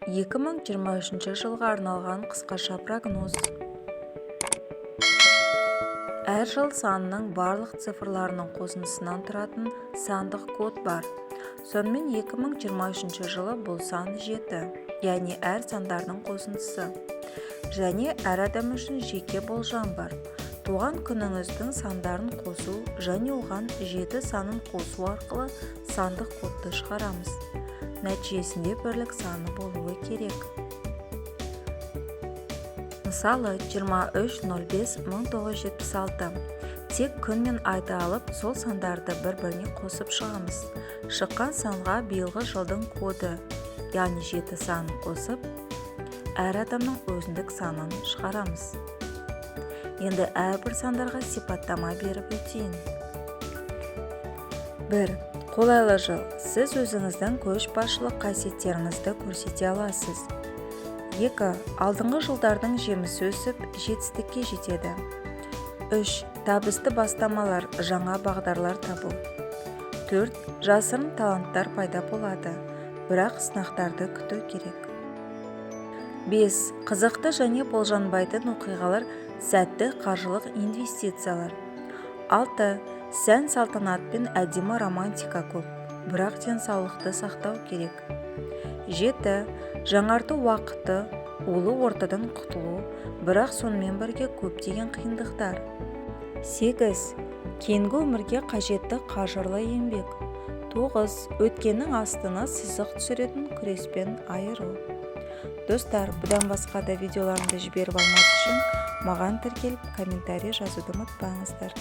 2023 жылға арналған қысқаша прогноз. Әр жыл санының барлық цифрларының қосындысынан тұратын сандық код бар. Сонымен, 2023 жылы бұл сан 7, яғни әр сандардың қосындысы. Және әр адам үшін жеке болжам бар. Туған күніңіздің сандарын қосу және оған 7 санын қосу арқылы сандық кодты шығарамыз. Нәтижесінде бірлік саны болуы керек. Мысалы, 23.05.1976. Тек күн мен айды алып, сол сандарды бір-біріне қосып шығамыз. Шыққан санға биылғы жылдың коды, яғни 7 санын қосып, әр адамның өзіндік санын шығарамыз. Енді әрбір сандарға сипаттама беріп өтейін. 1. Қолайлы жыл. Сіз өзіңіздің көшбасшылық қасиеттеріңізді көрсете аласыз. 2. Алдыңғы жылдардың жемісі өсіп, жетістікке жетеді. 3. Табысты бастамалар, жаңа бағдарлар табу. 4. Жасырын таланттар пайда болады, бірақ сынақтарды күту керек. 5. Қызықты және болжанбайтын оқиғалар, сәтті қаржылық инвестициялар. 6. Сән, салтанат пен әдемі романтика көп, бірақ денсаулықты сақтау керек. 7. Жаңарту уақыты, улы ортадан құтылу, бірақ сонымен бірге көптеген қиындықтар. 8. Кейінгі өмірге қажетті қажырлы еңбек. 9. Өткеннің астына сызық түсіретін күреспен айыру. Достар, бұдан басқа да видеоларымды жіберіп алмас үшін маған тіркеліп, комментарий жазуды ұмытпаңыздар.